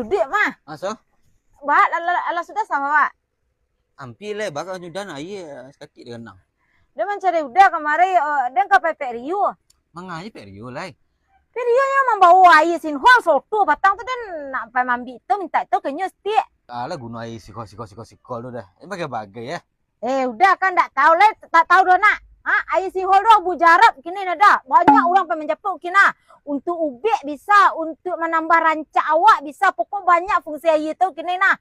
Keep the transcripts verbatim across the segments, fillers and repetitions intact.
Dek mah. Aso? Ba, alah, alah sudah sama, Wak? Ampia lai, bakal nyudahan aia sakik di ganang. Den mancari Uda kamari, eh, den ka pai Pek Rio. Mangaji Pek Rio lai? Pek Rio nyo mambawa aia sinhol soto patang tu, den nak pai mambik tu, mintak tu ka nyo stik. Alah guno aia siko, siko, siko, siko tu dah. Ini bagai-bagai, ya. Eh, Uda kan ndak tahu lai, tak tahu doh nak. Ha, aia sinhol tu bujarap kini nah dah. Banyak urang pai manjapuik kini nah. Untuak ubek bisa, untuak manambah rancak awak bisa, pokok banyak fungsi aia tu kini nah.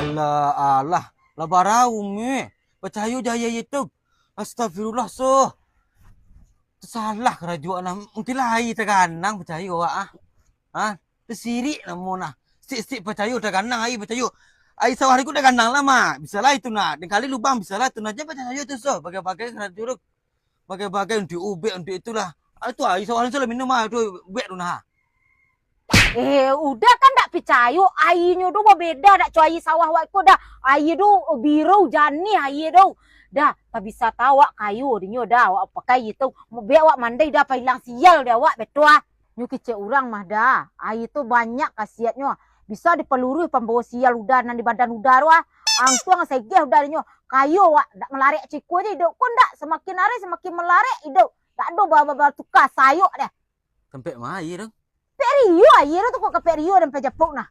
Alah, alah. Lah barau, Mek. Picayo jo aia tu. Astagfirullah, so. Salah karajo nah. Mungkin lah aia taganang, picayo awak, ah. Ha? Tasirik namo nah. Sik-sik picayo taganang aia, picayo. Aia sawah ko taganang lah, Mak. Bisa lah itu nah. Den kali lubang, bisa lah itu nah. Jan picayo tu, so. Bagai-bagai karajo tu. Bagai-bagai untuak ubek, untuak itulah. Ah, tu aia sawah tu lah minum ah, tu ubek tu nah. Eh, Uda kan ndak picayo, aianyo tu babeda, ndak co aia sawah awak ko dah. Aia tu biru janih aia tu. Dah, tak bisa tahu awak kayo dinyo dah, awak pakai itu. Biar awak mandai dah, pailang sial deh awak, betul ah. Nyo kecek urang mah dah, aia tu banyak khasiatnyo. Bisa dipaluruih pambawa sial Uda nan di badan Uda tu ah. Angkuang segeh Uda dinyo. Kayo awak, ndak malarek ciko je iduik ko ndak. Samakin hari samakin malarek iduik. Ndak ado ba-, ba-, batuka sayok deh. Tampek ma aia tu? Pek Rio, aia tu kok ka Pek Rio den pai japuik nah.